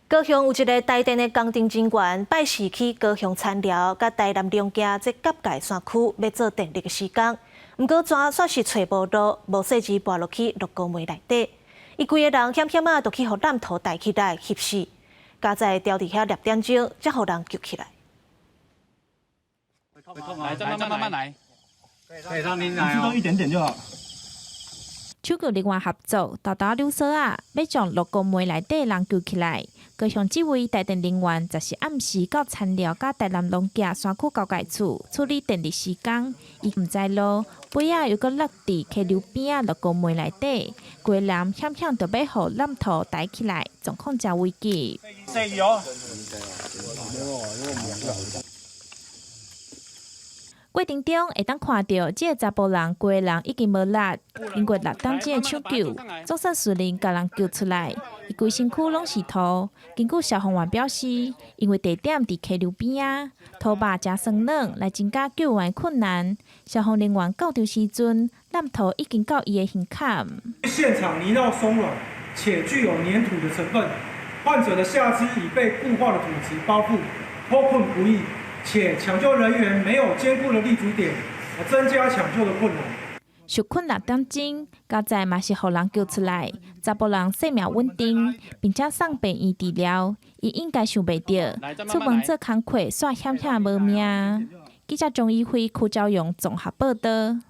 高雄有一个台電的工程人員，拜四去高雄田寮佮台南龍崎這結界山區欲做電力的施工，毋過逝煞是揣無路，無細膩跋落去鹿膏糜內底，伊規个人險險仔，就去予湳塗抬起來翕死，佳哉牢佇遐6點鐘才予人救起來。來，再慢慢慢來，可以讓你來哦，一點點就好。搶救人員合作，沓沓溜索仔，欲將鹿膏糜內底人救起來。高雄這位台電人員，十四暗時到田寮佮台南龍崎山區交界處處理電力施工，伊毋知路，尾仔又閣落佇溪流邊仔鹿膏糜內底，規个人險險著欲予湳塗抬起來，狀況誠危急。細哦。過程中會當看著，這个查埔人規个人已經無力，經過6點鐘的搶救，總算順利共人救出來。伊規身軀攏是塗。根據消防員表示，因為地點佇溪流邊仔，塗肉誠酸軟，來增加救援困難。消防人員到場時陣，湳塗已經到伊的胸坎。現場泥淖鬆軟，且具有黏土的成分，患者的下肢已被固化的土質包覆，脫困不易。且搶救人員沒有堅固的立足點，增加搶救的困難。受困6點鐘，佳哉嘛是予人救出來，查埔人生命穩定，並且送病院治療。伊應該想袂著，出門做工課，煞險險無命。記者鍾一輝、柯昭陽綜合報導。